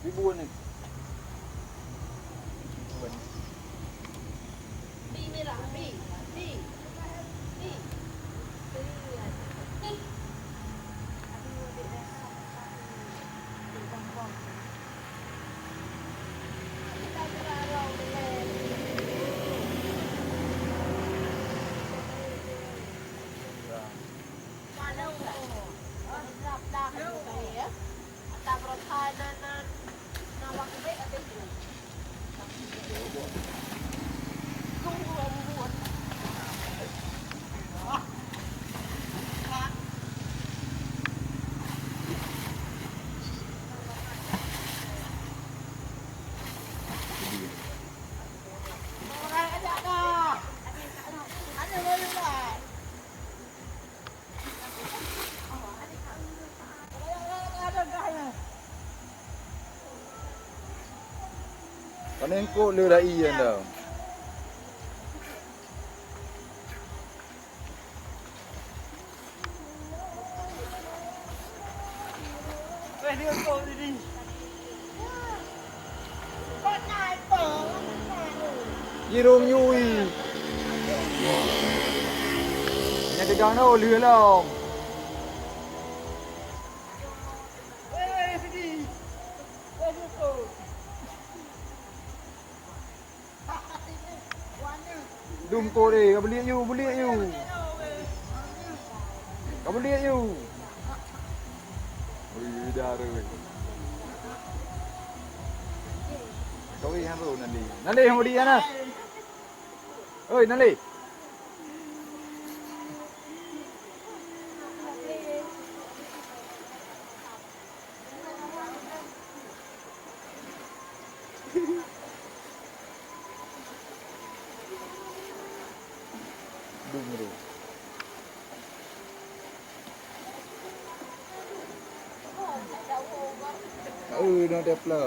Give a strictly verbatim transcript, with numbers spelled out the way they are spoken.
Ribuan ni. Panéh eungkôt le rai anda. Jirôm nyui. Nyang teugang na lheueh lom. Dum kore, ka beuliek yu, beuliek yu. Ka beuliek yu. Ui, dara. Ka wei han ro Nali. Nali, han beuliek na. Oi, Nali. Dum tu. Tahu dah dia pula.